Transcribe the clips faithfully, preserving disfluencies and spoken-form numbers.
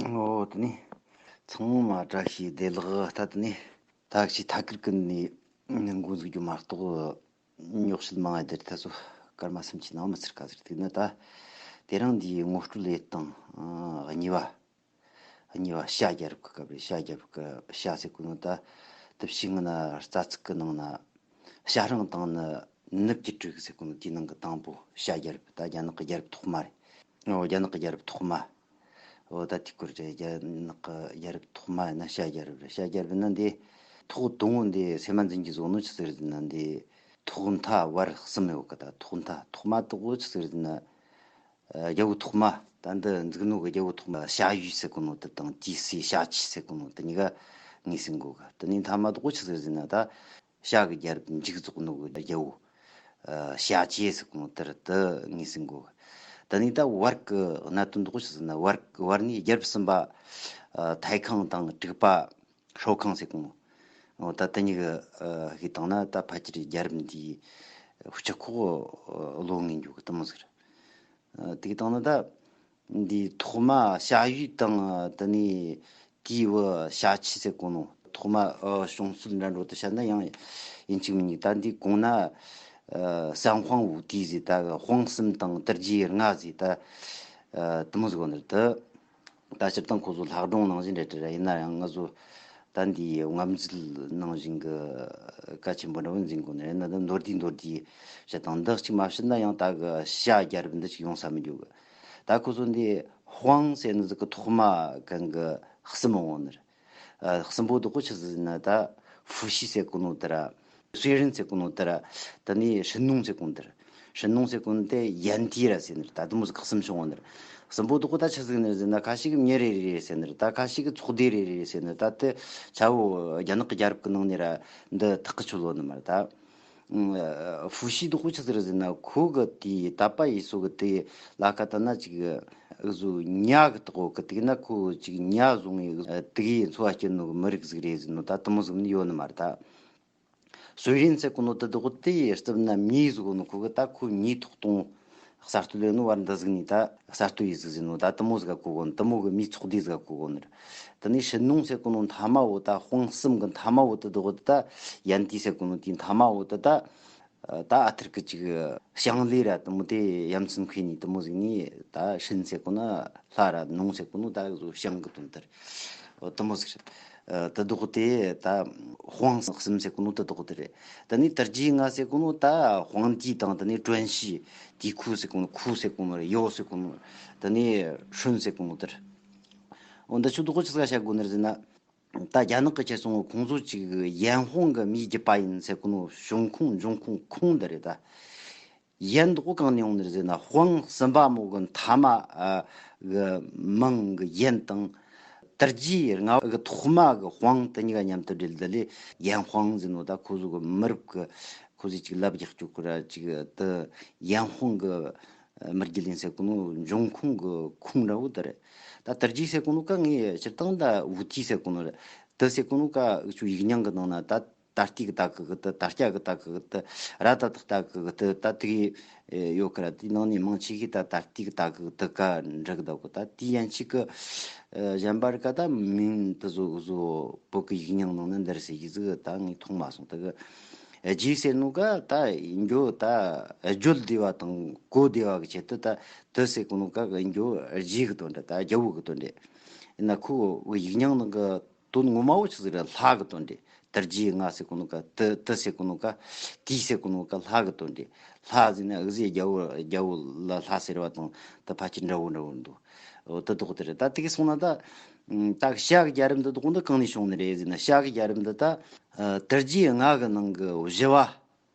ཨོ་དེ་ནས་ཚང་མ་བཀྲ་ཤིས་བདེ་ལེགས། ད་དེ་ནས་ད་ཅི་ཐད་ཀར་ཀུན་ནས་འགོ་འཛུགས་རྒྱུ་མ་གཏོགས་ཉོག་བཤད་མང་ང་དེར་ད་ཚོ་སྐར་མ་སུམ་ཅུ་ནང་མི་ཚར་ག་ཟེར། དེ་ནི་ད་དེ་རིང་འདིའི་ངོ་སྤྲོད་ལས་སྟངས་གཉིས་པ། གཉིས་པ་བྱ་རྒྱལ་རབས་ཀྱི་སྐབས་རེད། བྱ་རྒྱལ་རབས་ཀྱི་བྱ་ཟེར་གོ་ནོ་ད་དེབ་ཕྱི་ངོ་ན་རྩ་ཚིག་གི་ནང་ན་བྱ་རང་དང་ནི་ནུབ་ཀྱི་དྲུག་ཟེར་གོ་ནོ་དེའི་ནང་གི་དང་པོ་བྱ་རྒྱལ་རབས། ད་རྒྱ་ནག་གི་རྒྱལ་རབས་ཐོག་མ་རེད། ཨོ་རྒྱ་ནག་གི་རྒྱལ་རབས་ཐོག་མ། ཨོ་ད་དེ་སྐོར་རེད། རྒྱ་ནག་གི་རྒྱལ་རབས་ཐོག་མ་ཡིན་ན་བྱ་རྒྱལ་རབས་རེད། བྱ་རྒྱལ་རབས་ན་འདི་ཐོག་དང་པོ་འདི་སེམས་མ་འཛིན་གྱི་བཟོ་ནོ་ཆི་ཟིག་རེད་ཟེར་ན། འདི་ཐོག་མཐའ་བར་གསུམ་ཡོད་གི། ད་ཐོག་མཐའ་ཐོག་མ་དེ་གོ་ཆི་ཟིག་རེད་ཟེར་ན། རྒྱལ་པོ་ཐོག་མ། ད་འདི་འཛུགས་ནོ་གི་རྒྱལ་པོ་ཐོག་མ་བྱ་ཡུལ་ཟེར་གོ་ནོ་དེ་དང་དེའི་སྲས་བྱ་ཁྱི་ཟེར་གོ་ནོ་དེ་གཉིས་ཀ་ངོས་ཟིན་དགོས་གི། དེ་ནས་མཐའ་མ་དེ་གོ་ཆི་ཟིག་རེད་ཟེར་ན། ད་བྱ་གི་རྒྱལ་རབས་མཇུག་རྫོགས་ནོ་གི་རྒྱལ་པོ་བྱ་ཁྱི་ཟེར་གོ་ནོ་དེར་དེ་ངོས་ཟིན་དགོས་གི། དེ་ནས་ད་བར་གི་གནད་དོན་དེ་གོ་ཆི་ཟེར་ན། བར་བར་ནས་རྒྱལ་པོ་གསུམ་པ་ཐའི་ཁང་དང་དྲུག་པ་ཧྲོ་ཁང་ཟེར་གོ་ནོ། འོ་ད་དེ་གཉིས་ཀྱི་ཨ་ཤེས་བཏང་ན་ད་ཕལ་ཆེར་རྒྱལ་རབས་འདིའི་སྤྱི་ཁོག་ལོ་ངེས་འགྱོ་གི་དེ་མོ་ཟིག་རེད། ཨ་དེ་གི་སྟེང་ན་ད་འདི་ཐོག་མ་བྱ་ཡུལ་དང་དེ་ནས་དེའི་བུ་བྱ་ཁྱི་ཟེར་གོ་ནོ། ཐོག་མ་ཨ་བྱུང་ཚུལ་འདྲ་འགྲོ་དུ་བཤད་ན་ཡང་ཡིན་གཅིག་མིན་གཉིས། ད་འདི་གོང་ན་ཨ་三皇五帝ཟེར། ད་皇གསུམ་དང་དར་རྒྱས་ལྔ་ཟེར། ད་ཨ་དེ་མོ་ཟིག་གོ་ནི་རེད། ད་ད་སྤྱིར་བཏང་ཁོ་ཚོ་ལྷག་སྒྲུང་ནང་བཞིན་རེད་དྲ། ཡིན་ན་ཡང་ང་ཚོ་ད་འདིའི་དབང་འཛིན་ནང་བཞིན་གྱི་གལ་ཆེན་པོ་འདྲ་བོ་འཛིན་དགོས་ནི་རེད། ན་ད་མདོར་བསྡུས་མདོར་བསྡུས་བཤད་སྟངས་འདི་གཅིག་མ་བཤད་ན་ཡང་ད་གི་བྱ་རྒྱལ་རབས་འདི་ཅིག་ཡོང་ས་མི་འགྱུར་གི། ད་ཁོ་ཚོ་འདི་皇ཟེར་ནི་ཟིག་གི་ཐོག་མ་གན་གི་གསུམ་འོང་ནི་རེད། ཨ་གསུམ་པོ་དེ་གོ་ཆི་ཟིག་ཟེར་ན། ད་ཧྥུ་ཤི་ཟེར་གོ་ནོ་དེ་ར། 虽然ཟེར་གོ་ནོ་དེ་ར། དེ་ནས་神农ཟེར་གོ་ནོ་དེ་ར། 神农ཟེར་གོ་ནོ་དེ་炎帝ར་ཟེར་ནི་རེད། ད་དེ་མོ་ཟིག་གསུམ་བྱུང་བ་ནི་རེད། གསུམ་པོ་དེ་གོ་ད་ཆི་ཟིག་ནི་རེད་ཟེར་ན། ཁ་ཤས་ཀྱིས་མྱི་རེ་རེ་རེད་ཟེར་ནི་རེད། ད་ཁ་ཤས་ཀྱིས་ཚོགས་སྡེ་རེ་རེ་རེད་ཟེར་ནི་རེད། ད་དེ་ཆ་བོ་རྒྱ་ནག་གི་རྒྱལ་རབས་ཀྱི་ནང་ནས་ར་འདི་ཐག་གི་ཆོད་ལོ་ནི་མ་རེད་ད། ཧྥུ་ཤི་དེ་གོ་ཆི་ཟིག་རེད་ཟེར་ན། ཁོ་གི་དེའི་དད་པ་ཡེ་སོ་གི་དེ་ལ་ཁ་ད་ན་ཅིག་ཨུ་ཟུ་ཉ་གི་དོག་གི་དེ་ན་ཁོ་ཅིག་ཉ་བཟུང་ངེ་དེ་གི་འཚོ་བ་སྐྱེལ་ནོ་གི་མི་རིགས་ཟིག་རེད་ཟེར་ནོ་ད་དེ་མོ་ཟིག་ནི་ཡོད་ནི་མ་རེད་ད། 虽然ཟེར་གོ་ནོ་དེ་དོག་དེ་རྩིབ་ན་མྱི་ཟིག་གོ་ནོ། ཁོ་གི་ད་ཁོ་མྱི་ཐོག་གཏོང་གསར་གཏོད་ལས་ནོ་བར་འདི་ཟིག་ནི་ད་གསར་གཏོད་ཡེ་ཟིག་ཟེར་ནོ་ད་དེ་མོ་ཟིག་ག་གོ་གོ་ནི། དེ་མོ་གི་མིའི་ཚོགས་སྡེ་ཟིག་ག་གོ་གོ་ནི་རེད། དེ་ནས་神农ཟེར་གོ་ནོ་མཐའ་མ་བོ་ད་皇་གསུམ་གི་མཐའ་མ་བོ་དེ་དོག་དེ་ད་炎帝ཟེར་གོ་ནོ་དེའི་མཐའ་མ་བོ་དེ་ད་ད་ཨ་ཐུར་གི་ཅིག་ཞིང་ལས་ར་དེ་མོ་དེ་ཡ་མཚན་ཁོས་ནི་དེ་མོ་ཟིག་ནི་ད་神ཟེར་གོ་ནོ་ལྷ་ར་农ཟེར་གོ་ནོ་ད་བཟོ་ཞིང་གི་དོན་དེ་རེད། དེ་མོ་ཟིག་རེད། ཨ་དེ་དོག་དེ་ད་皇གསུམ་ཟེར་གོ་ནོ་དེ་དོག་དེ་རེད། དེ་ནས་དར་རྒྱས་ལྔ་ཟེར་གོ་ནོ་ད་皇帝དང་དེ་ནས 专系དེའི་ཁུ་ཟེར་གོ་ནོ། ཁུ་ཟེར་གོ་ནོ་རེད། ཡོ་ཟེར་གོ་ནོ་རེད། དེ་ནས་ཧྲུན་ཟེར་གོ་ནོ་དེ་རེད། འོ་འདི་ཆོ་དོག་ཆི་ཟིག་བཤད་དགོས་ནི་རེད་ཟེར་ན། ད་རྒྱ་ནག་གི་ཁྱེར་སོང་ཁོང་ཚོ་ཅིག་炎黄གི་མིའི་རྒྱུད་པ་ཡིན་ཟེར་གོ་ནོ། 孙孔འབྱུང་ཁུངས་ཁུངས་འདི་རེད་ད། 炎དོག་གང་ནས་ཡོང་ནི་རེད་ཟེར་ན། 黄གསུམ་པ་མོ་གི་མཐའ་མ་ཨ་གི་མིང་གི་炎དང་། དར་རྒྱས་ལྔ་གི་ཐོག་མ་གི་黄དེ་གཉིས་ཀ་མཉམ་དུ་སྦྲེལ་འདི་ལས་炎黄ཟེར་ནོ། ད་ཁོ་ཚོ་གི་མི་རབས་གི་ཁོ་ཚོས་ཅིག་ལབ་རྒྱག་རྒྱུ་ཁོ་ར་ཅིག་དེ་炎黄གི་མི་རྒྱུད་ཡིན་ཟེར་གོ་ནོ། 孙孔གི་ཁུངས་འདྲ་བོ་དེ་རེད། ད་དར་རྒྱས་ཟེར་གོ་ནོ་ཀ་ངས་སྤྱིར་བཏང་ད་无题ཟེར་གོ་ནོ་རེད། དེ་ཟེར་གོ་ནོ་ཀ་འུ་ཆོ་ཡིག་རྙིང་གི་ནང་ན་ད་ད་ལྟའི་གི་ད་གི་གི་དེ། ད་ལྟ་གི་ད་གི་གི་དེ། ར་ད་ད་ད་གི་གི་དེ། ད་དེ་གི་ཡོད་ཀི་ར། དེའི་ནང་ནས་མང་ཆེ་གིས་ད་ད་ལྟའི་གི་ད་གི་གི་དེ་ཀ་འབྲི་གི་ད་གོ། ད་དེའི་ཡན་ཆད་གི་གཞན་པ་རིགས་ཀ་ད་མིང་དེ་ཚོ་འུ་ཚོ་བོད་གི་ཡིག་རྙིང་ནང་ན་འདི་རེད་ཟེར་གི་ཟིག་ད་ངས་མཐོང་མ་སོང་། དེ་གི་རྒྱས་ཟེར་ནོ་ཀ་ད་ཡིན་རྒྱུ་ད་བརྗོད་བདེ་བ་དང་གོ་བདེ་བ་གི་ཆེད་དུ། ད་དེ་ཟེར་གོ་ནོ་ཀ་གི་ཡིན་རྒྱུ་རྒྱས་གི་དོན་རེད། ད་རྒྱལ་པོ་གི་དོན་རེད། ཡིན་ན་ཁོ་ཡིག་རྙིང་ནང་གི་དོན་ངོ་མ་བོ་ཆི་ཟིག་རེད། ལྷ་གི་དོན་རེད། དར་རྒྱས་ལྔ་ཟེར་གོ་ནོ་ཀ་དེ་དེ་ཟེར་གོ་ནོ་ཀ་དེའི་ཟེར་གོ་ནོ་ཀ་ལྷ་གི་དོན་རེད། ལྷ་ཟེར་ན་འུ་ཟོའི་རྒྱལ་པོ་རྒྱལ་པོ་ལ་ལྷ་ཟེར་བ་དང་དེ་ཕལ་ཆེར་འདྲ་བོ་འདྲ་བོ་འདུག་འོ་དེ་དོག་དེ་རེད། ད་དེ་གི་སོང་ན་ད་ད་བྱ་གི་རྒྱལ་རབས་འདི་དོག་འདི་གང་ནས་བྱུང་ནི་རེད་ཟེར་ན། བྱ་གི་རྒྱལ་རབས་འདི་ད་ཨ་དར་རྒྱས་ལྔ་གི་ནང་གི་བཞི་བ།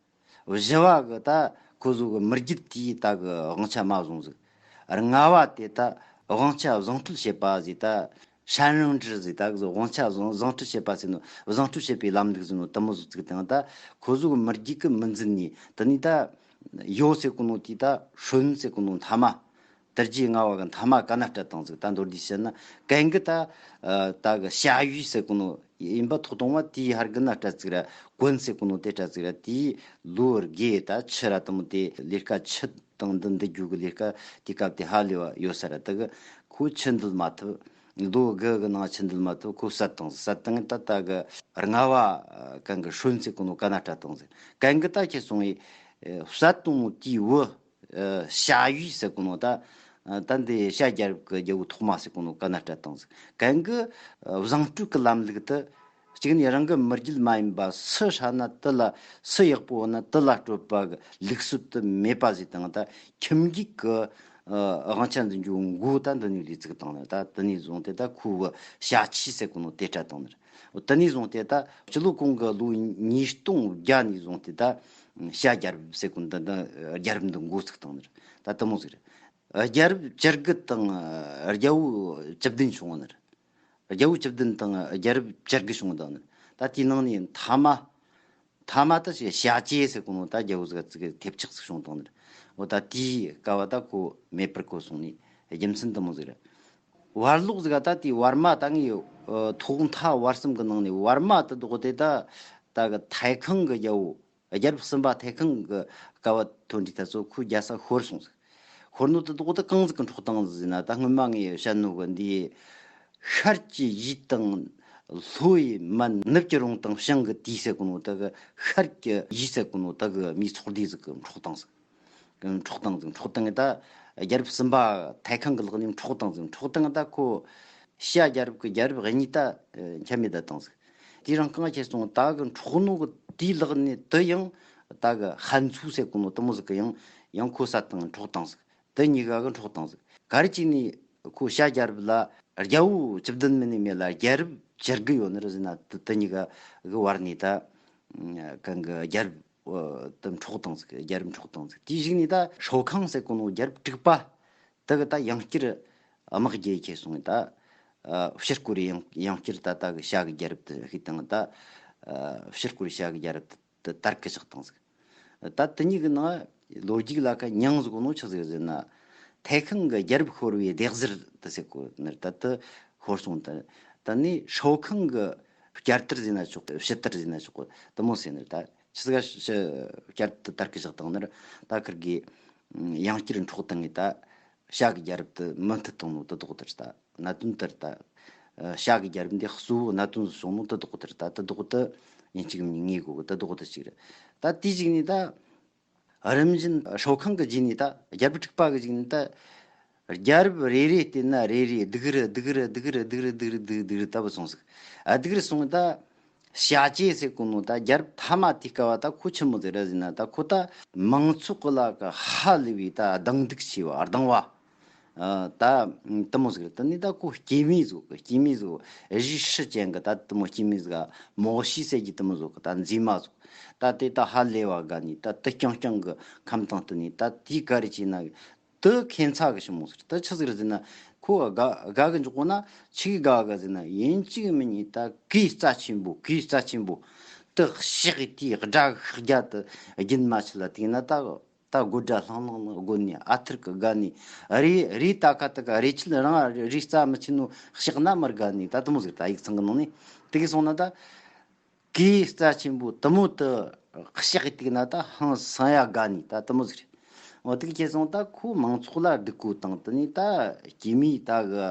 བཞི་བ་གི་ད་ཁོ་ཚོ་གི་མི་རྒྱུད་དེའི་ད་གི་དབང་ཆ་མ་བཟུང་ཟིག་ལྔ་བ་དེ་ད་དབང་ཆ་བཟང་སྤྲོད་བྱེད་པ་ཟིག་ད་山人制ཟིག་ད་གི་དབང་ཆ་བཟང་བཟང་སྤྲོད་བྱེད་པ་ཟེར་ནོ། བཟང་སྤྲོད་བྱེད་པའི་ལམ་ལུགས་ཟེར་ནོ་དེ་མོ་ཟིག་བཙུགས་དང་། ད་ཁོ་ཚོ་གི་མི་རྒྱུད་གི་མི་འཛིན་ནི་དེ་ནི་ད་ཡོ་ཟེར་གོ་ནོ་དེ་ད་ཧྲུན་ཟེར་གོ་ནོ་མཐའ་མ། དར་རྒྱས་ལྔ་བ་གི་མཐའ་མ་གན་ན་སྤྲད་བཏང་ཟིག་ད་མདོར་བསྡུས་བཤད་ན་གན་གི་ད་ཨ་ད་གི་བྱ་ཡུལ་ཟེར་གོ་ནོ་ཡིན་པ། ཐོག་དང་པོ་དེའི་ཧར་གི་ན་སྤྲད་ཟིག་ར། ཀོན་ཟེར་གོ་ནོ་དེ་སྤྲད་ཟིག་ར། དེའི་ལོ་དགུ་ད་ཁྱི་ར་དེ་མོ་དེ་ལས་ཀ་ཁྱི་དང་འདི་འདི་རྒྱུ་གི་ལས་ཀ་དེ་སྐབས་དེ་ཧ་ལས་པ་ཡོད་ས་ར། དེ་གི་ཁོ་ཁྱི་འདུལ་མ་ཐུབ། ལོ་དགུ་གི་ནང་ཕྱི་འདུལ་མ་ཐུབ་ཁོ་བསད་བཏང་ཟིག། བསད་བཏང་ད་ད་གི་རྔ་བ་གན་གི་ཧྲོན་ཚེ་གོ་ནོ་ཀ་ན་སྤྲད་བཏང་ཟིག། གན་གི་ད་ཁྱེར་སོང་ཡི་བསད་བཏང་དེའི་བུ་ཤ་ཡུས་ཟེར་གོ་ནོ་ད། ད་འདི་ཤ་རྒྱལ་རབས་གི་རྒྱལ་པོ་ཐོག་མ་ཟེར་གོ་ནོ་ཀ་ན་སྤྲད་བཏང་ཟིག། གན་གི་བཟང་སྤྲོས་གི་ལམ་ལུགས་དེ། གཅིག་ནས་རང་གི་མི་རྒྱུད་མ་ཡིན་པ་སུ་ཧྲ་ན་དེ་ལ། སུ་ཡག་པོ་ན་དེ་ལ་སྤྲོད་པ་གི་ལུགས་སྲོལ་དེ་མེད་པ་ཟིག་བཏང་ད་ཁྱིམ་རྒྱུད་གི་དབང་ཆ་འཛིན་རྒྱུ་མགོ་ད་འདི་ནས་ལས་ཚུགས་བཏང་ནི། ད་དེ་ནས་བཟུང་སྟེ་ད་ཁོ་བོ་ཤ་ཆི་ཟེར་གོ་ནོ་དེ་སྤྲད་བཏང་ནི། དེ་ནས་བཟུང་སྟེ་ད་སྤྱི་ལོ་གོང་གི་ལོ་ཉིས་སྟོང་བརྒྱ་ནས་བཟུང་སྟེ་ད་ཤ་རྒྱལ་རབས་ཟེར་གོ་འདི་འདི་རྒྱལ་རབས་འདི་མགོ་ཚུགས་བཏང་ནི། ད་དེ་མོ་ཟིག་རེད། རྒྱལ་རབས་བཅུ་དགུ་དང་རྒྱལ་པོ་བཅུ་བདུན་བྱུང་ནི། རྒྱལ་པོ་བཅུ་བདུན་དང་རྒྱལ་རབས་བཅུ་དགུ་བྱུང་བ་དང་ནི། ད་དེའི་ནང་ནས་མཐའ་མ། མཐའ་མ་ད་ཞེ་ཤ་ཅེ་ཟེར་གོ་ནོ་ད་རྒྱལ་པོ་ཟིག་ཙིག་གི་ཐེབས་ཆག་ཟིག་བྱུང་བཏང་ནི། འོ་ད་དེའི་སྐབས་བ་ད་ཁོ་མེད་པར་གོ་སོང་ནི་རྒྱུ་མཚན་དེ་མོ་ཟིག་རེད། བར་ལོགས་ཟིག་ག་ད་དེའི་བར་མ་ད་ངའི་ཐོག་མཐའ་བར་གསུམ་གི་ནང་ནས་བར་མ་དེ་དག་དེ་ད་ད་གི་ཐའི་ཁང་གི་རྒྱལ་པོ། རྒྱལ་རབས་གསུམ་པ་ཐའི་ཁང་གི་སྐབས་བ་ཐོན་དུས་ད་ཚོ་ཁོའི་རྒྱལ་ས་ཤོར་སོང་ཟིག། ཤོར་ནོ་དེ་དག་དེ་གང་ཟིག་གི་འཕྲོག་བཏང་ཟིག་ཟེར་ན། ད་སྔོན་མ་ངས་བཤད་ནོ་གི་འདི་ཤར་གྱི་ཡུལ་དང་། ལྷོ་ཡི་མན། ནུབ་ཀྱི་རོང་དང་བྱང་གི་དུས་ཟེར་གོ་ནོ་ད་གི་ཤར་གྱི་ཡུལ་ཟེར་གོ་ནོ་ད་གི་མིའི་ཚོགས་སྡེ་ཟིག་གི་འཕྲོག་བཏང་ཟིག། འཕྲོག་བཏང་ཟིག། འཕྲོག་བཏང་ད་རྒྱལ་རབས་གསུམ་པ་ཐའི་ཁང་གི་ལག་ནས་འཕྲོག་བཏང་ཟིག། འཕྲོག་བཏང་ད་ཁོ་ཤ་རྒྱལ་རབས་ཀྱི་རྒྱལ་རབས་གཉིས་ད་འཁྱམས་མེད་ད་བཏང་ཟིག། དེ་རིང་གང་ཁྱེར་སོང་ད་གི་འཕྲོག་ནོ་གི་དེའི་ལག་ནས་དེ་ཡང་ད་གི་ཧན་ཚུ་ཟེར་གོ་ནོ་དེ་མོ་ཟིག་གི་ཡང་ཡང་ཁོ་བསད་བཏང་འཕྲོག་བཏང་ཟིག། དེ་གཉིས་ཀ་གི་འཕྲོག་བཏང་ཟིག། ག་རེ་བྱས་ནས་ཁོ་ཤ་རྒྱལ་རབས་ལ་རྒྱལ་པོ་བཅུ་བདུན་མིན་ནི་མེད་ལ་རྒྱལ་རབས་བཅུ་དགུ་ཡོད་ནི་རེད་ཟེར་ན། དེ་དེ་གཉིས་ཀ་གི་བར་ནས་ད་གང་གི་རྒྱལ་རབས་དེ་འཕྲོག་བཏང་ཟིག། རྒྱལ་རབས་འཕྲོག་བཏང་ཟིག། དེའི་གཞུག་ནས་ད་ཧྲོ་ཁང་ཟེར་གོ་ནོ་རྒྱལ་རབས་དྲུག་པ། དེ་གི་ད་ཡང་བསྐྱར་དམག་རྒྱག་ཁྱེར་སོང་། ད་ཕྱིར་སྐོར་ཡང་ཡང་བསྐྱར་ད་ད་གི་ཤ་གི་རྒྱལ་རབས་དེ་ཤི་བཏང་། ད་ཕྱིར་སྐོར་ཤ་གི་རྒྱལ་རབས་དེ་དར་གི་ཆགས་བཏང་ཟིག། ད་དེ་གཉིས་ཀྱི་ནང་ལོ་རྒྱུས་ལ་ཁ་མྱིང་ཟིག་ནོ་ཆི་ཟིག་ཟེར་ན། ཐའི་ཁང་གི་རྒྱལ་རབས་ཤོར་བའི་སྡེ་གཟར་དེ་ཟེར་གོ་ནི། ད་དེ་ཤོར་སོང་། ད་ད་ནི་ཧྲོ་ཁང་གི་བསྐྱར་དར་ཟེར་ན་ཆོག་གི། ཕྱི་དར་ཟེར་ན་ཆོག་གི། དེ་མོ་ཟེར་ནི་ད། ཆི་ཟིག་ག་ཤི་བསྐྱར་དུ་དར་གི་བཞག་བཏང་ནི་རེད། ད་ཁིར་གི་ཡང་བསྐྱར་འཕྲོག་བཏང་ངེ་ད་ཤ་གི་རྒྱལ་རབས་དེ་མུ་མཐུད་གཏོང་ནོ་དེ་དག་དེ་རེད། ད་གནད་དོན་དེ་རེད། ད་ཤ་གི་རྒྱལ་རབས་འདི་གཙོ་བོ་གནད་དོན་ཟིག་བྱུང་ནོ་དེ་དག་དེ་རེད། ད་དེ་དག་དེ་ཡིན་གཅིག་མིན་གཉིས་གོ་གི། དེ་དག་དེ་གཅིག་རེད། ད་དེའི་གཞུག་ནས་ད་རིམ་བཞིན་ཧྲོ་ཁང་གི་རྗེས་ནས་ད་རྒྱལ་པོ་དྲུག་པ་གི་གཞུག་ནས་ད། རྒྱལ་རབས་རེ་རེ་བལྟས་ན་རེ་རེ་སྡུག་རུ་སྡུག་རུ་སྡུག་རུ་སྡུག་རུ་སྡུག་རུ་སྡུག་རུ་སྡུག་རུ་ལྟ་བུ་སོང་ཟིག། ཨ་སྡུག་རུ་སོང་ད། ཤ་ཅེ་ཟེར་གོ་ནོ་ད་རྒྱལ་རབས་ཐ་མ་དེའི་སྐབས་བ་ད་ཁོ་ཆི་མོ་ཟིག་རེད་ཟེར་ན། ད་ཁོ་ད་མང་ཚོགས་གི་ལ་གི་ཧ་ལས་པའི་ད་སྡང་སྡུག་ཆེ་བ་སྡང་བ། ཨ་ད་དེ་མོ་ཟིག་རེད། དེ་ནས་ད་ཁོ་སྐྱེས་མི་ཟིག་གི། སྐྱེས་མི་ཟིག་རིགས་ཧྲི་ཅན་གི་ད་དེ་མོ་སྐྱེས་མི་ཟིག་མོ་ཤི་ཟེར་གི་དེ་མོ་ཟིག་གི་ད་མཛེས་མ་ཟིག། ད་དེ་ད་ཧ་ལས་པ་དགའ་ནི། ད་དེ་རྐྱང་རྐྱང་གི་ཁམས་དང་བསྟུན་ནི། ད་དེའི་ག་རེ་བྱས་ན། དེ་ཁྱད་མཚར་གི་ཞིག་མོ་ཟེར། དེ་ཆི་ཟིག་རེད་ཟེར་ན། ཁོ་དགའ་དགའ་གི་འཇོག་གོ་ན་ཆི་གི་དགའ་གི་ཟེར་ན། ཡིན་གཅིག་མིན་གཉིས་ད་གོས་རྩ་ཆེན་པོ་གོས་རྩ་ཆེན་པོ་དེ་ཕྱག་གི་དེའི་དགྲ་ཤག་རྒྱ་དེ་རྒྱུན་མ་ཆད་ལ་བཏིང་ན། ད་ད་དགོད་སྒྲ་ལྷང་ལྷང་ལྷང་དགོད་ནས་ཨ་ཐུར་གི་དགའ་ནས། རེ་རེ་ད་ཀ་ད་ཀ་རེ་ཆད་རང་རེ་རྩ་མི་ཆེ་ནོ་ཕྱག་ན་མར་དགའ་ནས། ད་དེ་མོ་ཟིག་ད་ཡིག་ཚང་གི་ནང་ནས་དེ་གི་སོང་ན་ད། གོས་རྩ་ཆེན་པོ་དེ་མོ་དེ་ཕྱག་གི་བཏིང་ན་ད་ཧང་སང་ཡ་དགའ་ནི་ད་དེ་མོ་ཟིག་རེད། འོ་དེ་གི་ཁྱེར་སོང་ད་ཁོ་མང་ཚོགས་ལ་སྡུག་གོ་བཏང་། དེ་ནས་ད་སྐྱེས་མི་ད་གི་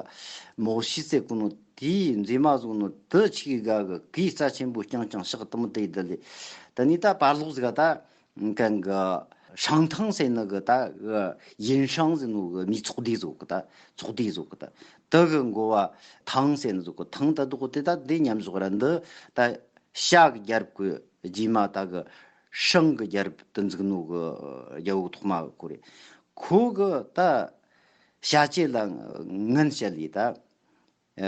མོ་ཤི་ཟེར་གོ་ནོ་དེའི་མཛེས་མ་ཟིག་ནོ་དེ་ཆི་གི་དགའ་གི། གོས་རྩ་ཆེན་པོ་རྐྱང་རྐྱང་ཕྱག་དེ་མོ་དེ་ཡི་དེ་ལས། དེ་ནས་ད་བར་ལོགས་ཟིག་ག་ད་གན་གི་ཧྲང་ཐང་ཟེར་ནི་གི་ད་གི་ཡིན་ཧྲང་ཟེར་ནོ་གི་མི་ཚོགས་སྡེ་ཟིག་གི། ད་ཚོགས་སྡེ་ཟིག་གི། ད་དེ་གི་འགོ་བ་ཐང་ཟེར་ནི་ཟིག་གི། ཐང་ད་དོག་དེ་ད་དེ་མཉམ་ཟིག་ར། འདི་ད་ཤ་གི་རྒྱལ་རབས་ཀྱི་རྗེས་མ་ད་གི་ཧྲང་གི་རྒྱལ་རབས་དེ་འཛུགས་ནོ་གི་རྒྱལ་པོ་ཐོག་མ་གི་སྐོར་རེད། ཁོ་གི་ད་ཤ་ཅེ་ལ་ངན་བཤད་ལས་ད། ཨ་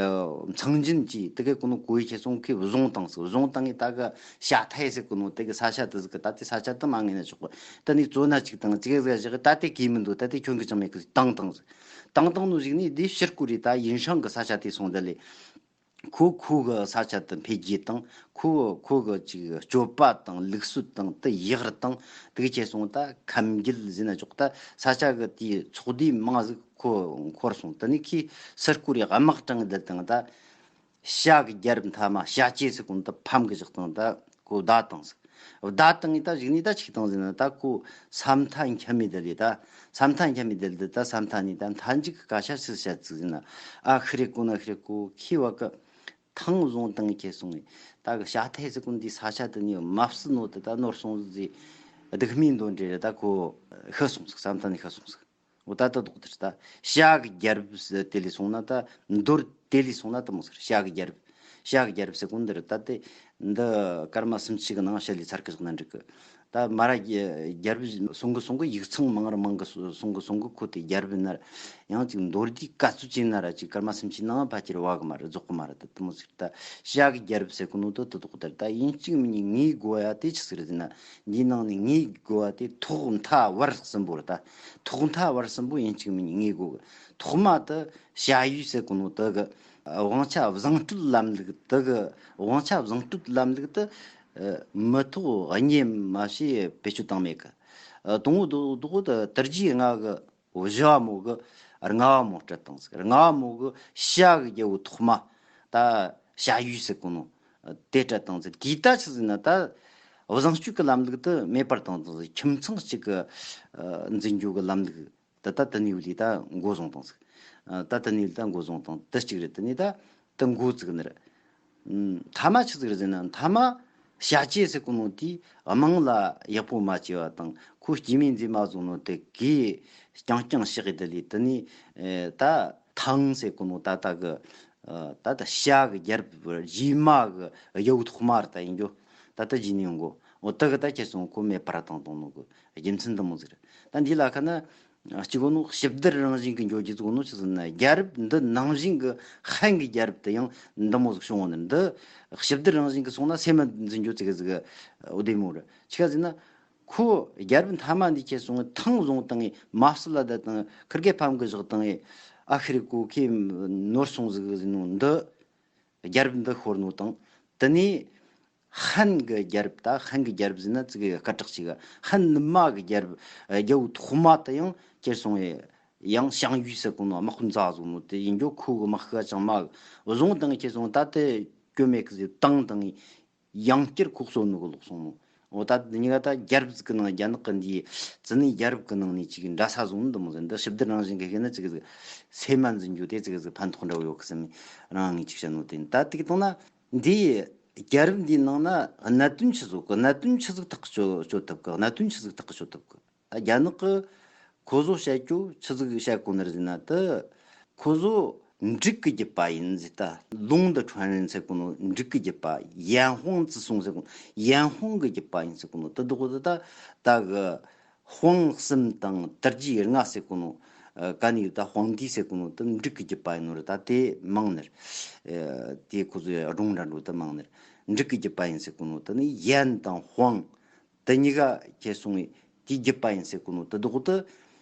མཚང་འབྱིན་གྱིས་དེ་གའི་གོ་ནོ་གོ་ཡི་ཁྱེར་སོང་གི་བཟུང་བཏང་ཟིག། བཟུང་བཏང་ངས་ད་གི་ཤ་ཐའི་ཟེར་གོ་ནོ་དེ་གི་ས་ཆ་དེ་ཟིག་གི། ད་དེ་ས་ཆ་དེ་མ་ངེས་ན་ཆོག་གི། ད་ནི་བཙོ་ན་ཅིག་དང་ཅིག་ཟིག་བཞག་གི། ད་དེ་གི་མི་འདུག། ད་དེ་ཁྱོད་གི་ཅང་མེད་གི། བཏང་བཏང་ཟིག། བཏང་བཏང་ནོ་ཞིག་ནི་དེ་ཕྱིར་སྐོར་རེ་ད་ཡིན་ཧྲང་གི་ས་ཆ་དེ་སོང་། དེ་ལས་ཁོ་ཁོ་གི་ས་ཆ་དེ་འཕེལ་རྒྱས་དང་། ཁོ་ཁོ་གི་ཅིག་སྤྱོད་པ་དང་ལུགས་སྲོལ་དང་དེ་ཡག་རུ་དང་། དེ་གི་ཁྱེར་སོང་ད་ཁམས་རྒྱུད་ཟེར་ན་ཆོག། ད་ས་ཆ་གི་དེའི་ཚོགས་སྡེ་མང་ཟིག་ཁོ་འཁོར་སོང་། དེ་ནས་ཁོས་ཕྱིར་སྐོར་རེ་དམག་དྲངས་དེ་དང་ད་ཤ་གི་རྒྱལ་རབས་མཐའ་མ་ཤ་ཅེ་ཟེར་གོ་ནོ་དེ་ཕམ་གི་བཞག་བཏང་། ད་ཁོ་བདའ་བཏང་ཟིག། བརྡ་བཏང་ངས་ད་གཞུག་ནས་ད་ཆིག་བཏང་ཟིན་ན། ད་ཁོ་ས་མཐའ་འཁྱམ་མི་དེ་ལས་ད་ས་མཐའ་འཁྱམ་མི་དེ་ལས་ད་ས་མཐའ་ནས་ད་མཐའ་མཇུག་གི་སྐད་ཆ་ཞིག་བཤད་ཟིན་ན། ཨ་ཤི་རེ་ཀོ་ན་ཤི་རེ་ཀོ་ཁི་བ་གི་ཐང་བཟུང་བཏང་ཁྱེར་སོང་ངས། ད་གི་བྱ་ཐལ་ཟེར་གོ་འདི་ས་ཆ་དེ་ནས་མ་བསུ་ནོ་དེ་ད་ནོར་སོང་ཟིག་སྡུག་མིན་འདོན་འདྲེ་རེད། ད་ཁོ་ཤི་སོང་ཟིག་ས་མཐའ་ནས་ཤི་སོང་ཟིག་འོ་ད་ད་དོག་དེར་ད་བྱ་གི་རྒྱལ་རབས་དེ་ལས་སོང་ན། ད་མདོར་དེ་ལས་སོང་ན་དེ་མོ་ཟིག་བྱ་གི་རྒྱལ་རབས། བྱ་གི་རྒྱལ་རབས་ཟེར་གོ་འདི་རེད། ད་དེ་འདི་སྐར་མ་སུམ་ཅུ་གི་ནང་བཤད་ལས་ཚར་གི་བཞག་ན་འགྲིག་གི་ད་མ་ར་རྒྱལ་རབས་སོང་གི་སོང་གི་ཡིག་ཚང་མང་རུ་མང་གི་སོང་གི་སོང་གི་ཁོ་དེ་རྒྱལ་རབས་ན་ར་ཡང་ཅིག་མདོར་བསྡུས་ག་ཚོད་ཅིག་ན་ར་ཅིག་སྐར་མ་སུམ་ཅུའི་ནང་ཕལ་ཆེར་བ་གི་མ་རེད། རྫོགས་གི་མ་རེད། ད་དེ་མོ་ཟིག་ད་བྱ་གི་རྒྱལ་རབས་ཟེར་གོ་ནོ་དེ་དེ་དོག་དེར་ད་ཡིན་གཅིག་མིན་གཉིས་ངའི་དགོས་ཡ་དེ་ཆི་ཟིག་རེད་ཟེར་ན། འདིའི་ནང་ནས་ངའི་དགོས་ཡ་དེ་ཐོག་མཐའ་བར་གསུམ་པོ་རེད། ད་ཐོག་མཐའ་བར་གསུམ་པོ་ཡིན་གཅིག་མིན་གཉིས་ངའི་དགོས་གི་ཐོག་མ་དེ་བྱ་ཡུལ་ཟེར་གོ་ནོ་དེ་གི་དབང་ཆ་བཟང་སྤྲོད་ལམ་ལུགས་དེ་གི་དབང་ཆ་བཟང་སྤྲོད་ལམ་ལུགས་དེ་མི་ཐོག་གཉིས་མ་ཞེས་བེད་སྤྱོད་བཏང་མེད་གི་དང་པོ་དོ་དོ་དེ་དར་རྒྱས་ལྔ་གི་བཞི་བ་མོ་གི་ལྔ་བ་མོ་སྤྲད་བཏང་ཟིག་ལྔ་བ་མོ་གི་བྱ་གི་རྒྱལ་པོ་ཐོག་མ་ད་བྱ་ཡུལ་ཟེར་གོ་ནོ་དེ་སྤྲད་བཏང་ཟིག་དེའི་ད་ཆི་ཟིག་ན་ད་བཟང་སྤྱོད་ཀྱི་ལམ་ལུགས་དེ་མེད་པར་བཏང་བཏང་ཟིག་ཁྱིམ་ཚང་གཅིག་གི་འཛིན་རྒྱུ་གི་ལམ་ལུགས་ད་ད་དེ་ནས་ལས་ད་འགོ་བཟུང་བཏང་ཟིག་ད་དེ་ནས་ལས་ད་འགོ་བཟུང་བཏང་དེ་གཅིག་རེད། དེ་ནས་ད་དེ་འགོ་བཙུགས་ནི་རེད། མཐའ་མ་ཆི་ཟིག་རེད་ཟེར་ན། མཐའ་མ་བྱ་བྱེད་ཟེར་གོ་ནོ་དེའི་དམངས་ལ་ཡག་པོ་མ་བྱས་པ་དང་ཁོ་སྐྱེ་མེད་མཛེས་མ་བཟུང་ནོ་དེ་གིས་རྐྱང་རྐྱང་བཤགས་གི་དེ་ལས་དེ་ནས་ད་ཐང་ཟེར་གོ་ནོ་ད་ད་གི་ད་ད་བྱ་གི་རྒྱལ་རབས་རྗེས་མ་གི་ཡབ་ཐོག་མ་རེད། ད་ཡིན་རྒྱུ་ད་ད་རྗེས་ནས་ཡོང་གོ་འོ་ད་གི་ད་ཁྱེར་སོང་ཁོ་མེད་པར་བཏང་བཏང་ནོ་གི་རྒྱུ་མཚན་འདི་མོ་ཟིག་རེད། ད་འདི་ལ་ཁ་ན། གཅིག་གོ་ནོ་ཞིབ་བསྡུར་རང་བཞིན་གྱི་འགྱོ་རྒྱུ་ཟིག་གོ་ནོ་ཆི་ཟིག་ན། རྒྱལ་རབས་འདི་ནང་བཞིན་གྱི་ཧན་གྱི་རྒྱལ་རབས་དེ་ཡང་འདི་མོ་ཟིག་བྱུང་བ་ནི་འདི་ཞིབ་བསྡུར་རང་བཞིན་གྱི་སོང་ན་སེམས་མ་འཛིན་རྒྱུ་ཙི་གི་ཟིག་འོ་དེ་མོ་རེད། ཆི་ག་ཟིག་ན་ཁོ་རྒྱལ་རབས་མཐའ་མ་འདི་ཁྱེར་སོང་ཐང་བཟུང་བཏང་ངས་མ་སི་ལ་ད་དང་ཁིར་གེ་ཕམ་གི་བཞག་བཏང་ངས་ཨ་ཤི་རེ་ཀོ་ཁེ་ནོར་སོང་ཟིག་ཟིག་ནོ་འདི་རྒྱལ་རབས་འདི་ཤོར་ནོ་དང་དེ་ནས། ཧན་གྱི་རྒྱལ་རབས། ད་ཧན་གྱི་རྒྱལ་རབས་ཟེར་ན་ཙི་གི་སྐད་གྲགས་ཅིག་ཧན་ནུ་མ་གི་རྒྱལ་རབས་རྒྱལ་པོ་ཐོག་མ་དེ་ཡང་ཁྱེར་སོང་ངས་ཡང་ཞང་ཡུས་ཟེར་གོ་ནོ་དམག་དཔོན་རྩ་བཟོ་ནོ་དེ་ཡིན་རྒྱུ་ཁོ་གི་དམག་ཤུགས་ཅང་མ་གི་བཟུང་དང་ཁྱེར་སོང་ད་དེ་སྐྱོན་མེད་གི་ཟེར་བཏང་དང་ཡང་བསྐྱར་ཁོ་གསོད་ནོ་གི་ལོག་སོང་ནོ། འོ་ད་འདི་གཉིས་ཀ་ད་རྒྱལ་རབས་ཀྱི་ནང་རྒྱ་ནག་གི་འདིའི་ཙི་ནི་རྒྱལ་རབས་ཀྱི་ནང་ནས་ཅིག་འདྲ་ས་བཟུང་འདི་མོ་ཟེར་འདི་ཞིབ་བསྡུར་རང་བཞིན་གི་ཤེས་ན་ཙི་གི་ཟིག་སེམས་མ་འཛིན་རྒྱུ་དེ་ཙི་གི་ཟིག་ཕན་ཐོགས་འདྲ་བོ་ཡོད་གི་བསམ་ནས་རང་ངས་ཅིག་བཤད་ནོ་དེ་ཡིན། ད་དེ་གི་དང་ན། འདིའི་རྒྱལ་རབས་འདིའི་ནང་ན་གནད་དོན་ཆི་ཟིག་གི་གནད་དོན་ཆི་ཟིག་ཐག་གཅོད་གཅོད་ཐུབ་གི་གནད་དོན་ཆི་ཟིག་ཐག་གཅོད་ཐུབ་གི་ད་རྒྱ་ནག་གི་ཁོ་ཚོ་བཤད་རྒྱུ་ཆི་ཟིག་བཤད་གོ་ནི་རེད་ཟེར་ན། ད་ཁོ་ཚོ་འབྲུག་གི་རྒྱུད་པ་ཡིན་ཟེར། ད་ལུང་དུ་ཁྲོན་རིན་ཟེར་གོ་ནོ་འབྲུག་གི་རྒྱུད་པ་ཡན་ཧོང་ཙི་སུང་ཟེར་གོ་ཡན་ཧོང་གི་རྒྱུད་པ་ཡིན་ཟེར་གོ་ནོ་ད་དུ་གོ་ད་ད་ད་གི་ཧོང་གསུམ་དང་དར་རྒྱས་ལྔ་ཟེར་གོ་ནོ། ཨ་ག་ནས་ད་ཧོང་ཏི་ཟེར་གོ་ནོ་དེ་འབྲུག་གི་རྒྱུད་པ་ཡིན་ནོ་རེད། ད་དེ་མང་ནི་རེད། ཨ་དེ་ཁོ་ཚོའི་སྒྲུང་འདྲ་འགྲོ་དེ་མང་ནི་རེད། འབྲུག་གི་རྒྱུད་པ་ཡིན་ཟེར་གོ་ནོ་དེ་ནི་ཡན་དང་ཧོང་དེ་གཉིས་ཀ་ཁྱེར་སོང་བས་དེའི་རྒྱུད་པ་ཡིན་ཟེར་གོ་ནོ་དེ་དོག་ཏུ།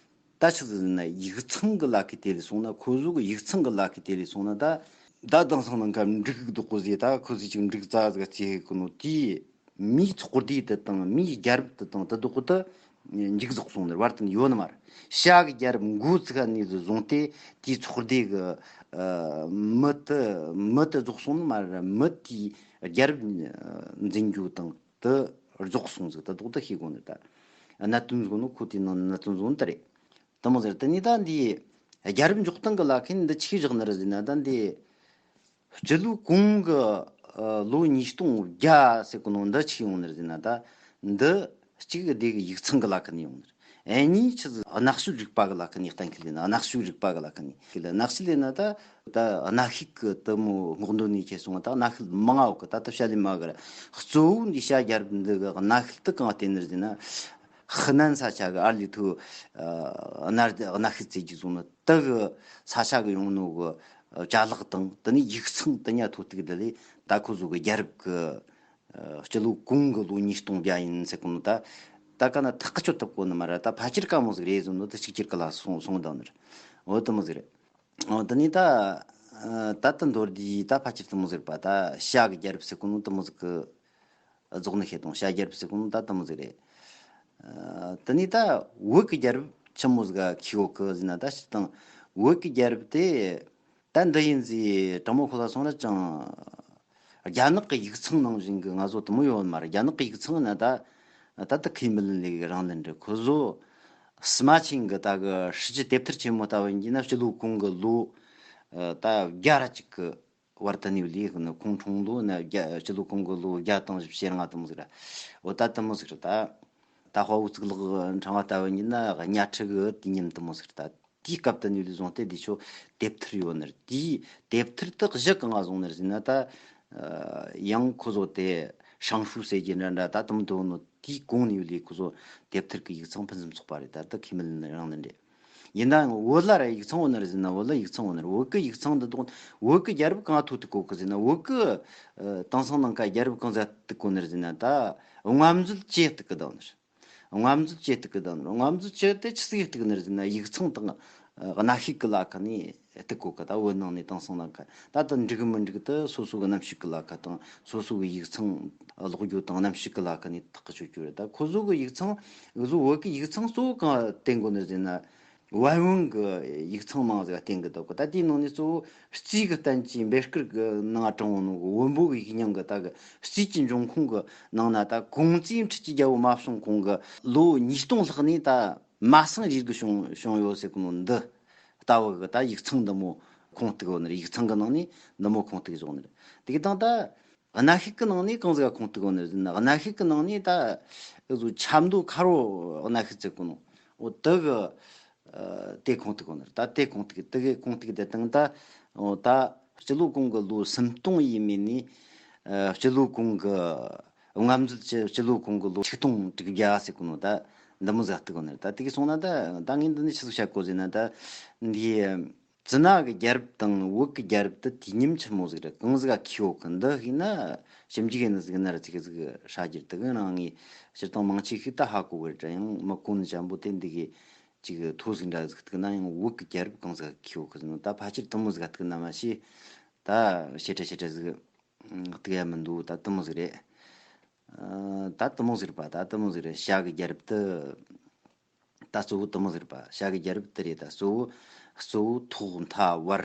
ད་ཆི་ཟིག་ཟེར་ན་ཡིག་ཚང་གི་ལ་ཁའི་དེ་ལས་སོང་ན། ཁོ་ཚོ་གི་ཡིག་ཚང་གི་ལ་ཁའི་དེ་ལས་སོང་ན་ད། ད་དེང་སང་ནང་ཁ་འབྲུག་དོག་གོ་ཟེར། ད་ཁོ་ཚོས་ཅིག་འབྲུག་རྩ་ཟིག་རྩེ་གོ་ནོ་དེའི། མིའི་ཚོགས་སྡེ་དེ་དང་མིའི་རྒྱལ་རབས་དེ་དང་དེ་དག་དེ་མཇུག་རྫོགས་སོང་ནི་བར་དུ་ཡོད་ནི་མ་རེད། བྱ་གི་རྒྱལ་རབས་འགོ་བཙུགས་ནས་བཟུང་སྟེ་དེའི་ཚོགས་སྡེ་གི་ཨ་མི་དེ་མི་དེ་རྫོགས་སོང་ནི་མ་རེད། མི་དེའི་རྒྱལ་རབས་འཛིན་རྒྱུ་དང་དེ་རྫོགས་སོང་ཟིག་དེ་དག་དེ་ཤེས་དགོས་ནི། ད་གནད་དོན་ཟིག་ནི་ཁོ་དེའི་ནང་གནད་དོན་ཟིག་ནི་དེ་རེད། དེ་མོ་ཟེར། དེ་ནས་ད་འདི་རྒྱལ་རབས་འཇོག་སྟངས་གི་ལ་ཁ་ནས་འདི་ཆི་བཞག་ནི་རེད་ཟེར་ན། ད་འདི་སྤྱི་ལོའི་གོང་གི་ཨ་ལོ་ཉིས་སྟོང་བརྒྱ་ཟེར་གོ་ནོ་འདི་ཆི་ཡོང་ནི་རེད་ཟེར་ན། ད་འདི་གཅིག་སྡེ་གི་ཡིག་ཚང་གི་ལ་ཁ་ནས་ཡོང་ནི་རེད། ཨེ་གཉིས་ཆི་ཟིག་གནའ་ཤུལ་རིག་པ་གི་ལ་ཁ་ནས་གཏན་འཁེལ་ལས་ན། གནའ་ཤུལ་རིག་པ་གི་ལ་ཁ་ནས་ཁེལ་ལ། གནའ་ཤུལ་ལས་ན་ད་ད་གནའ་ཤུལ་གི་དེ་མོ་སྔོག་འདོན་ནས་ཁྱེར་སོང་བ། ད་གནའ་ཤུལ་མང་ང་ཡོད་གི་ད་ད་བཤད་ལས་མ་གི་ར། གཙོ་བོ་འདི་བྱ་རྒྱལ་རབས་འདི་གི་གནའ་ཤུལ་དེ་གང་བལྟས་ནི་རེད་ཟེར་ན། ཧི་ནན་ས་ཆ་གི་ཨར་ལི་ཐུ་ཨ་གནའ་གནའ་ཤུལ་རྩེ་རྒྱུག་སོང་ནི་དེ་གི་ས་ཆ་གི་ཡོང་ནོ་གི་ཅ་ལག་དང་དེ་ནས་ཡིག་ཚང་དེ་ཉ་ཐོ་ཐུག་དེ་ལས་ད་ཁོ་ཚོ་གི་རྒྱལ་རབས་གི་ཨ་སྤྱི་ལོ་གོང་གི་ལོ་ཉིས་སྟོང་བརྒྱ་ཡིན་ཟེར་གོ་ནོ། ད་ད་ག་ན་ཐག་གཅོད་ཐུབ་གོ་ནི་མ་རེད། ད་ཕལ་ཆེར་དཀའ་མོ་ཟིག་རེད་ཟེར་ནོ་དེ་གཅིག་གྱུར་གི་ལ་སོང་སོང་བཏང་ནི་རེད། འོ་དེ་མོ་ཟིག་རེད། འོ་དེ་ནས་ད་ཨ་ད་ད་མདོར་བསྡུས་ད་ཕལ་ཆེར་དེ་མོ་ཟིག་རེད་པ། ད་བྱ་གི་རྒྱལ་རབས་ཟེར་གོ་ནོ་དེ་མོ་ཟིག་གི་རྫོགས་ནི་ཤེས་དང་། བྱ་རྒྱལ་རབས་ཟེར་གོ་ནོ་ད་དེ་མོ་ཟིག་རེད། ཨ་དེ་ནས་ད་བོད་ཀྱི་རྒྱལ་རབས་ཆི་མོ་ཟིག་ག་ཁེ་གོ་གི་ཟེར་ན། ད་སྤྱིར་བཏང་བོད་ཀྱི་རྒྱལ་རབས་དེ་ད་འདི་ཡིན་ཟེར་དྲང་མོ་ཁོ་ལ་སོང་ན་ཅང་ རྒྱ་ནག་གི་ཡིག་ཚང་ནང་བཞིན་གི་ང་ཚོ་དུ་མོ་ཡོད་མ་རེད། རྒྱ་ནག་གི་ཡིག་ཚང་ན་ད་ད་ལྟ་ཁེ་མི་ལིན་ལི་རང་ལིན་རེད། ཁོ་ཚོ་སི་མ་ཆིང་གི་ད་གི་ཧྲི་ཅི་དེབ་ཐེར་ཆེན་མོ་ལྟ་བུ་ཡིན་གྱི་ན་སྤྱི་ལོ་གོང་གི་ལོ་ད་བརྒྱ་ར་གཅིག་གི་བར་དུ་ནས་ལས་ནི་ཁོང་འཁྲུངས་ལོ་ནི་བརྒྱ་སྤྱི་ལོ་གོང་གི་ལོ་བརྒྱ་དང་བཞི་བཅུ་ཞེ་ལྔ་དུ་མོ་ཟིག་ར། འོ་ད་དུ་མོ་ཟིག་ར་ད། ད་དཔའ་བོ་གཙུག་ལག་འཕྲེང་བ་ལྟ་བུ་ཡིན་ན་གཉའ་ཁྲི་གི་དུས་མཉམ་དུ་མོ་ཟིག་ར་ད། དེའི་སྐབས་དུ་ནས་ལས་བཟུང་སྟེ་འདི་ཆོ་དེབ་ཐེར་ཡོད་ནི་རེད། དེའི་དེབ་ཐེར་དག་བཞི་གང་ང་བཟུང་ནི་རེད་ཟེར་ན་ད། ཡང་ཁོ་ཚོ་དེ་ཧྲང་ཧྲུའུ་ཟེར་གྱི་འདྲ་འདྲ་ད་དུ་མོ་དུ་ནོ་དེའི་གོང་ནས་ལས་ཁོ་ཚོ་དེབ་ཐེར་གི་ཡིག་ཚང་ཕུན་སུམ་ཚོགས་པ་རེད། ད་ད་ཁེ་མི་ལིན་རང་ནི་འདྲེ། ཡིན་ནའང་བོད་ལ་ར་ཡིག་ཚང་ཡོད་ནི་རེད་ཟེར་ན། བོད་ལ་ཡིག་ཚང་ཡོད་ནི་རེད། བོད་གི་ཡིག་ཚང་འདི་དག་བོད་གི་རྒྱལ་རབས་གང་ཐོག་ཏུ་བཀོད་གི་ཟེར་ན། བོད་གི་ཨ་དེང་སང་ནང་ཀ་རྒྱལ་རབས་གང་ཟག་ཏུ་བཀོད་ནི་རེད་ཟེར་ན། ད་རྔམ་བརྗིད་ཅེས་ཏུ་གི་ད་ནི་རེད། རྔམ་བརྗིད་ཅེས་ཏུ་གི་ད་ནི་རེད། རྔམ་བརྗིད་ཅེས་དེ་ཆི་ཟིག་ཏུ་གི་ནི་རེད་ཟེར་ན། ཡིག་ཚང་དང་ཨ་གནའ་ཤུལ་གི་ལ་ཁ་ནས་ཏུ་བཀོད་གི། ད་བོད་ནང་ནས་དེང་སང་ནང་ཀ་ད་ད་འགྲིག་མི་འགྲིག་ཏུ་སོ་སོ་གི་རྣམ་ཤེས་གི་ལ་ཁ་དང་སོ་སོ་གི་ཡིག་ཚང་ཀློག་རྒྱུ་དང་རྣམ་ཤེས་གི་ལ་ཁ་ནས་ཐག་གི་ཆོད་རྒྱུ་རེད། ད་ཁོ་ཚོ་གི་ཡིག་ཚང་འུ་ཚོ་བོད་གི་ཡིག་ཚང་གཙོ་བོ་གང་བསྟན་དགོས་ནི་ཟེར་ན། བན་བོན་གི་ཡིག་ཚང་མང་ཟིག་བསྟན་གི་འདུག་གི། ད་དེའི་ནང་ནས་གཙོ་བོ་རྩིས་གི་བསྟན་བཅོས་འབད་སྐུལ་གི་ནང་དྲངས་ནོ་གི་བོན་པོ་གི་ཡིག་རྙིང་གི་ད་གི་རྩིས་ཀྱི་འབྱུང་ཁུངས་གི་ནང་ན། ད་ཀོང་ཙེ་འཕྲུལ་གྱི་རྒྱལ་པོ་མ་བྱུང་གོང་གི་ལོ་ཉིས་སྟོང་ལྷག་ནས་ད་མ་སངས་རྒྱས་གི་བྱུང་བྱུང་ཡོད་ཟེར་གི་ནོ་འདི་ལྟ་བུ་གི་ད་ཡིག་ཚང་འདི་མོ་ཁུངས་གཏུགས་ཡོད་ནི་རེད། ཡིག་ཚང་གི་ནང་ནས་འདི་མོ་ཁུངས་གཏུགས་བྱུང་ནི་རེད། དེ་གི་དང་ད་གནའ་ཤུལ་གི་ནང་ནས་གང་ཟིག་ག་ཁུངས་གཏུགས་གོ་ནི་རེད་ཟེར་ན། གནའ་ཤུལ་གི་ནང་ནས་ད་འུ་ཚོ་ཆབ་མདོ་མཁར་བོ་གནའ་ཤུལ་ཟེར་གོ་ནོ། འོ་དེ་གི་ཨ་དེ་ཁུངས་གཏུགས་གོ་ནི་རེད། ད་དེ་ཁུངས་གཏུགས་དེ་གི་ཁུངས་གཏུགས་དེ་དང་ད། འོ་ད་སྤྱི་ལོ་གོང་གི་ལོ་སུམ་སྟོང་ཡས་མས་ནས་ཨ་སྤྱི་ལོ་གོང་གི་རྔམ་བརྗིད་ཅེས་སྤྱི་ལོ་གོང་གི་ལོ་ཆིག་སྟོང་དྲུག་བརྒྱ་ཟེར་གོ་ནོ་ད་འདི་མོ་ཟིག་གཏུགས་གོ་ནི་རེད། ད་དེ་གི་སོང་ན་ད་ད་ངས་འདི་ནས་ཆི་ཟིག་བཤད་གོ་ཟེར་ན། ད་འདི། ཙི་ན་གི་རྒྱལ་རབས་དང་བོད་ཀྱི་རྒྱལ་རབས་དེ་དུས་མཉམ་ཆི་མོ་ཟིག་རེད། གང་ཟིག་ག་ཁེ་ཡོད་གི། འདི་ཤེས་ན་ཞིབ་འཇུག་ཡིན་ཟིག་ན་ར་ཅིག་ཟིག་ཧྲ་རྒྱུ་དེ་གི་རང་ངས་སྤྱིར་བཏང་མང་ཆེ་ཤོས་ད་ཧ་གོ་གི་རེད། ཡང་མི་གོ་ནི་ཅན་པོ་དེ་འདི་གི་ཅིག་མཐོ་ཟིག་འདྲ་ཟིག་ཐུག་ན་ཡང་བོད་ཀྱི་རྒྱལ་རབས་གང་ཟིག་ག་ཁེ་ཡོད་གི་ཟེར་ན། ད་ཕལ་ཆེར་དེ་མོ་ཟིག་ག་ཐུག་ན་མ་ཤེས། ད་ཞེ་དྲག་ཞེ་དྲག་ཟིག་ཐུག་ཡ་མི་འདུག། ད་དེ་མོ་ཟིག་རེད། ཨ་ད་དེ་མོ་ཟིག་རེད་པ། ད་དེ་མོ་ཟིག་རེད། བྱ་གི་རྒྱལ་རབས་དེ། ད་གཙོ་བོ་དེ་མོ་ཟིག་རེད་པ། བྱ་གི་རྒྱལ་རབས་དེ་རེད། ད་གཙོ་བོ་གཙོ་བོ་ཐོག་མཐའ་བར་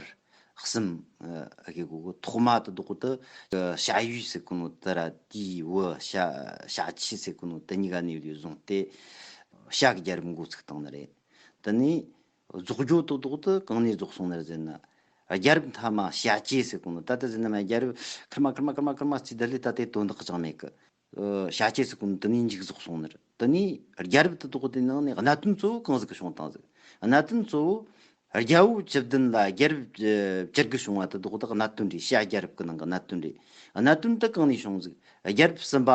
གསུམ་ཨ་གི་གོ་གི། ཐོག་མ་དེ་དག་དེ་བྱ་ཡུལ་ཟེར་གོ་ནོ་དེ་ར། དེའི་བུ་བྱ་བྱ་ཁྱི་ཟེར་གོ་ནོ་དེ་གཉིས་ཀ་ནས་ལས་བཟུང་སྟེ་བྱ་གི་རྒྱལ་རབས་འགོ་ཚུགས་བཏང་ནི་རེད། དེ་ནས་རྫོགས་རྒྱུ་དེ་དག་དེ་གང་ནས་རྫོགས་སོང་ནི་རེད་ཟེར་ན། རྒྱལ་རབས་མཐའ་མ་བྱ་བྱེད་ཟེར་གོ་ནོ། ད་ལྟ་ཟེར་ན་མ་རྒྱལ་རབས་ཁེར་མ་ཁེར་མ་ཁེར་མ་ཁེར་མ་རྩིས་ད་ལས་ད་ལྟའི་དོན་དག་ཅང་མེད་གི། ཨ་བྱ་བྱེད་ཟེར་གོ་ནོ་དེ་ནས་མཇུག་རྫོགས་སོང་ནི་རེད། དེ་ནས་རྒྱལ་རབས་དེ་དག་དེ་ནང་ནས་གནད་དོན་གཙོ་བོ་གང་ཟིག་གི་བྱུང་བཏང་ཟིག། གནད་དོན་གཙོ་བོ་རྒྱལ་པོ་བཅུ་བདུན་ལ་རྒྱལ་རབས་བཅུ་དགུ་བྱུང་བ་དེ་དག་དེ་གནད་དོན་རེད། བྱ་རྒྱལ་རབས་ཀྱི་ནང་གི་གནད་དོན་རེད། གནད་དོན་དེ་གང་ནས་བྱུང་ཟིག། རྒྱལ་རབས་གསུམ་པ་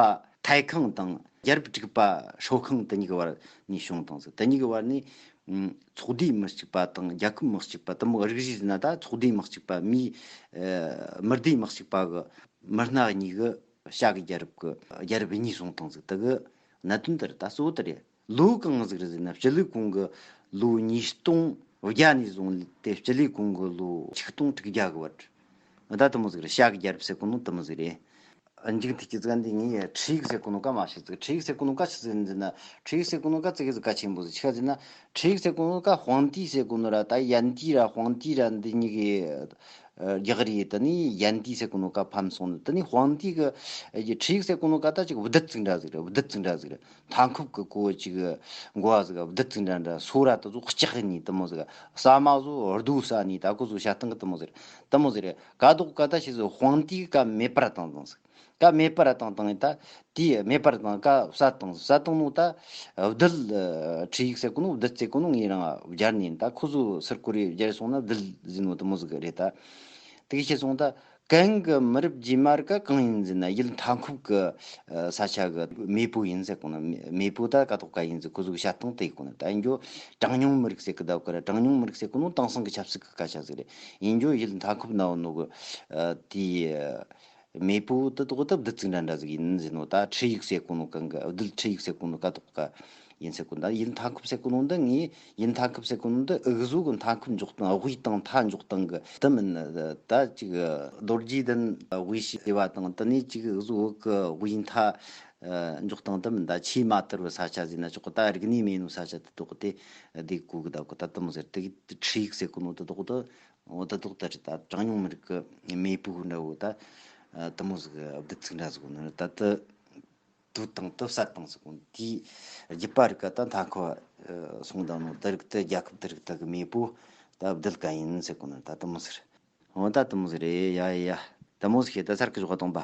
ཐའེ་ཁང་དང་རྒྱལ་རབས་དྲུག་པ་ཧྲོ་ཁང་དེ་གཉིས་ཀྱི་བར་ནས་བྱུང་བཏང་ཟིག། དེ་གཉིས་ཀྱི་བར་ནས་ཨ་ཚོགས་སྡེ་མི་གཅིག་པ་དང་རྒྱལ་ཁབ་མི་གཅིག་པ། དེ་མོ་རིགས་རིགས་ཟེར་ན་ད་ཚོགས་སྡེ་མི་གཅིག་པ། མི་ཨ་མི་སྡེ་མི་གཅིག་པ་གི་མི་སྣ་གཉིས་ཀྱིས་བྱ་གི་རྒྱལ་རབས་ཀྱི་རྒྱལ་རབས་གཉིས་བཟུང་བཏང་ཟིག། དེ་གི་གནད་དོན་དེ་རེད། ད་གཙོ་བོ་དེ་རེད། ལོ་གང་ཟིག་རེད་ཟེར་ན། སྤྱི་ལོའི་གོང་གི་ལོ་ཉིས་སྟོང་བརྒྱ་ནས་བཟུང་སྟེ་སྤྱི་ལོའི་གོང་གི་ལོ་ཆིག་སྟོང་དྲུག་བརྒྱ་གི་བར། ད་དེ་མོ་ཟིག་རེད། བྱ་གི་རྒྱལ་རབས་ཟེར་གོ་ནོ་དེ་མོ་ཟིག་རེད། འཇིག་ཐིག་གི་ཟིག་འདི་ངས་ཁྲི་ཡིག་ཟེར་གོ་ནོ་ཀ་མ་ཤེས་ཟིག། ཁྲི་ཡིག་ཟེར་གོ་ནོ་ཀ་ཆི་ཟིག་ཟེར་ན། ཁྲི་ཡིག་ཟེར་གོ་ནོ་ཀ་ཙི་གེ་ཟིག་གལ་ཆེན་པོ་ཟིག། ཆི་ཟེར་ན་ཁྲི་ཡིག་ཟེར་གོ་ནོ་ཀ་དཔང་ཏི་ཟེར་གོ་ནོ་ར། ད་ཡན་ཏི་ར་དཔང་ཏི་ར་འདི་གཉིས་ཀྱི་ཨ་རྒྱག་རེད། དེ་ནས་ཡན་ཏི་ཟེར་གོ་ནོ་ཀ་ཕམ་སོང་ནི། དེ་ནས་དཔང་ཏི་གི་ཨ་ཁྲི་ཡིག་ཟེར་གོ་ནོ་ཀ་ད་ཅིག་བདུད་ཅིག་འདྲ་ཟིག་རེད། བདུད་ཅིག་འདྲ་ཟིག་རེད། མཐའ་འཁོབ་ཀྱི་གོ་ཅིག་འགོ་བ་ཟིག། བདུད་ཅིག་འདྲ་འདྲ། སོ་ར་དེ་ཚོ་ལྕགས་ནི་དེ་མོ་ཟིག། ཟ་མ་ཚོ་རྡོ་ཟ་ནི། ད་ཁོ་ཚོ་བྱ་སྟངས་གི་དེ་མོ་ཟིག་རེད། དེ་མོ་ཟིག་རེད། ཀ་དོག་ཀ་ད་ཤི་ཟིག། དཔང་ཏི་གི་ཀ་མེད་པར་བཏང་བཏང་ཟིག། ཀ་མེད་པར་བཏང་བཏང་ད། དེ་མེད་པར་བཏང་། ཀ་བསད་བཏང་ཟིག། བསད་བཏང་ནོ་ད་བདུད་ཨ་ཁྲི་ཡིག་ཟེར་གོ་ནོ། བདུད་ཟེར་གོ་ནོ་ངས་རང་སྦྱར་ནི་ཡིན། ད་ཁོ་ཚོ་སུར་བསྐོར་རེ་སྦྱར་སོང་ན་བདུད་ཟེར་ནོ་དེ་མོ་ཟིག་རེད། ད་དེ་གི་ཤི་སོང་ད། གན་གི་མི་རབས་རྗེས་མ་ར་ཀ་གང་ཡིན་ཟེར་ན། ཡུལ་མཐའ་འཁོབ་ཀྱི་ཨ་ས་ཆ་གི་མེས་པོ་ཡིན་ཟེར་གོ་ནོ། མེས་པོ་ད་ཀ་དོག་ཀ་ཡིན་ཟེར། ཁོ་ཚོ་གི་བྱ་སྟངས་དེ་ཡིན་གོ་ནོ། ད་ཡིན་རྒྱུ་གྲངས་ཉུང་མི་རིགས་ཟེར་གི་ད་ག་ར། གྲངས་ཉུང་མི་རིགས་ཟེར་གོ་ནོ་དེང་སང་གི་ཆབ་སྲིད་ཀྱི་སྐད་ཆ་ཟིག་རེད། ཡིན་རྒྱུ་ཡུལ་མཐའ་འཁོབ་ན་ཡོད་ནོ་གི་ཨ་དེའི་མེས་པོ་དེ་དག་དེ་བདུད་ཅིག་འདྲ་འདྲ་ཟིག་ཡིན་ཟེར་ནོ། ད་ཁྲི་ཡིག་ཟེར་གོ་ནོ་གན་གི་བདུད་ཁྲི་ཡིག་ཟེར་གོ་ནོ་ཀ་དོག་ཀ་ཡིན་ཟེར་གོ། ད་ཡུལ་མཐའ་འཁོབ་ཟེར་གོ་ནོ་འདི་ངས། ཡུལ་མཐའ་འཁོབ་ཟེར་གོ་ནོ་འདི་འུ་ཚོ་གི་མཐའ་འཁོབ་འཇོག་སྟངས། དབུས་དང་མཐའ་འཇོག་སྟངས་གི་དེ་མིན། ད་ཅིག་རྡོ་རྗེ་གདན་དབུས་ཞེས་པ་དང་། དེ་ནས་ཅིག་འུ་ཚོ་བོད་གི་དབུས་མཐའ་ཨ་འཇོག་སྟངས་དེ་མིན། ད་ཆུ་མ་དར་བའི་ས་ཆ་ཟེར་ན་ཆོག་གི། ད་རིག་གནས་མེད་ནོ་ས་ཆ་དེ་དག་དེ་དེ་གོ་གི་ད་གོ། ད་དེ་མོ་ཟེར། དེ་ཁྲི་ཡིག་ཟེར་གོ་ནོ་དེ་དག་དེ། འོ་དེ་དག་དེ་རེད། ད་གྲངས་ཉུང་མི་རིགས་གི་མེས་པོ་འདྲ་བོ། ད་ ཨ་དེ་མོ་ཟིག་བདུད་ཚིག་འདྲ་ཟིག་ནི་ད་དེ་དུས་དང་དུ་བསད་དང་ཟིག་དེའི་རྒྱུད་པ་རིགས་ཀ་ད་མཐའ་འཁོར་བ་སོང་དང་ནོ། དེ་རིགས་དེ་རྒྱལ་ཁབ་དེ་རིགས་དག་གི་མེས་པོ་ད་བདུད་ག་ཡིན་ཟེར་གོ་ནི་ད་དེ་མོ་ཟིག་རེད། འོ་ད་དེ་མོ་ཟིག་རེད། ཡ་ཡ་ཡ། དེ་མོ་ཟིག་བྱས་ད་ཚར་གི་ཞོག་དང་པ།